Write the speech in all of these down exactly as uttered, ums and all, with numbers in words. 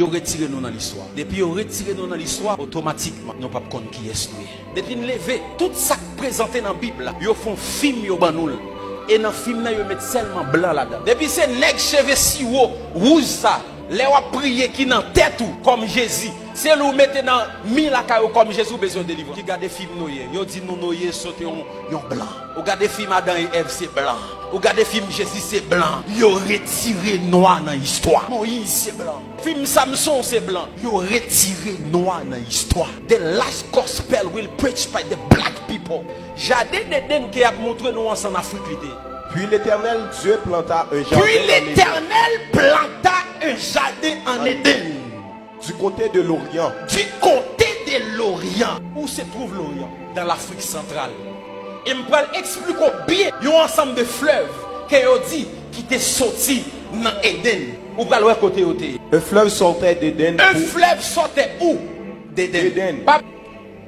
Yo retire nou nan listwa. Depi yo retire nou nan listwa, otomatikman, nou p ap konn kiyès nou ye. Depi n leve, tout sa k prezante nan Bib la, yo fè yon fim, yo ban nou l. E nan fim nan, yo met sèlman blan ladan. Depi se nèg cheve siwo, wouj sa, lè w ap priye ki nan tèt ou, kòm Jezi, se li w mete nan mi lakay ou kòm Jezi, ou bezwen delivrans. Ki gade fim Noye, yo di nou Noye sote yon, yon blan. Ou gade fim Adan e Èv, se blan. Ou gade fim Jezi, se blan. Yo retire nwa nan istwa. Moyiz, se blan. Fim Samson, se blan. Yo retire nwa nan istwa. The last gospel will preach by the black people. Jaden Edenn ke y ap montre nou an, se ann Afrik li te ye. Puis l'Éternel Dieu planta un jardin Puis en Éden, l'Éternel planta un jardin en Éden. Du côté de l'Orient. Du côté de l'Orient. Où se trouve l'Orient? Dans l'Afrique centrale. E m pral eksplike w byen yon ansanm de flèv ke yo di ki te soti nan Edenn. Ou pral wè kote yo te ye. Un fleuve sortait d'Éden Un pour, flève sortait où? D'Éden. D'Éden. Pa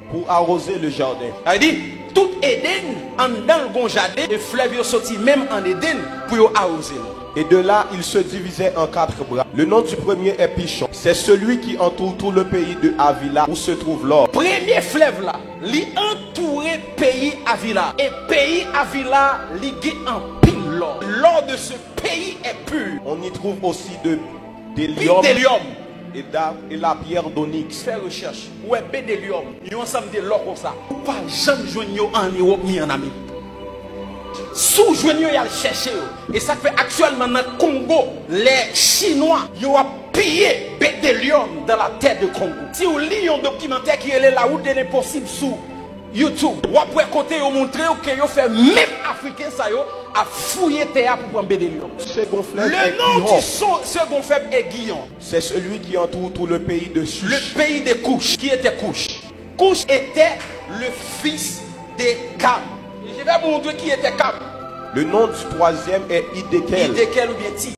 pour arroser le jardin. Sa vle di, tout Edenn, anndan l gon jaden, e flèv yo soti menm an Edenn pou yo awoze l. Et de là, il se divisait en quatre bras. Le nom du premier est Pishon. C'est celui qui entoure tout le pays de Havila où se trouve l'or. Premye flèv la, li antoure peyi Avila. E peyi Avila, li gen anpil lò. L'or de ce pays est pur. On y trouve aussi de, Pi d'hélium de lyòm. et, d'a- et la pierre d'onyx. Fè rechèch. Ou wè bedelyòm, yon ansanm de lò konsa. Ou pa janm jwenn yo an Ewòp ni an Amerik. Si w jwenn yo, y al chèche yo. E sa k fè aktyèlman nan Kongo, lè Chinwa yo ap piye bedelyòm dans la terre de Congo. Si w li yon dokimantè ki rele La route de l'impossible sou YouTube, w ap wè kote yo montre w ke yo fè menm Afriken sa yo ap fouye tè a pou pran bedelyòm. Second fleuve Le est nom Gihon. du so- second fleuve est Gihon. C'est celui qui entoure tout le pays de Le Cush. Pays de Cush. Qui était Cush? Cush était le fils de Cam. Je vais vous montrer qui était Cam. Le nom du troisième est Hiddekel. Hiddekel ou bien Ti.